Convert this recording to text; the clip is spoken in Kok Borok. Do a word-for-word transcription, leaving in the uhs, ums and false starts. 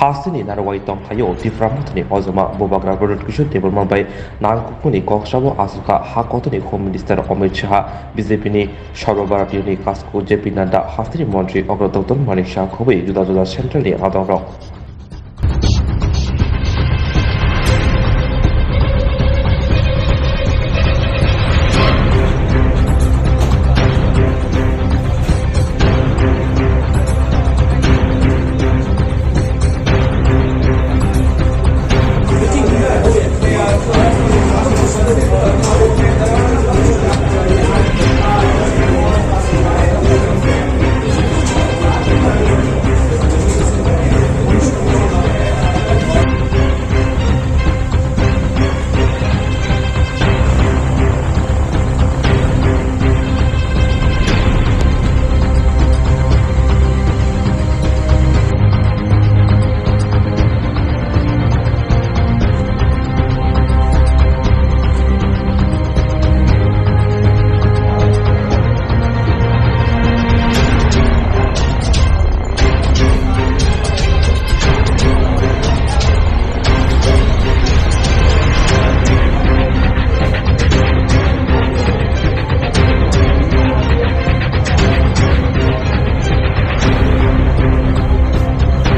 Hasteni narwai tongthaio Tipra Mothani ojoma Bubagra Pradyut Kishore Debbarma bai nangkukmani kok sabo aswkha ha kotorni Home Minister Amit Shah, B J P ni Sarba Bharatiya ni kasku J P Nadda, hasteni montri Agra Doctor Manik Saha khobwi juda juda central ni adongrok.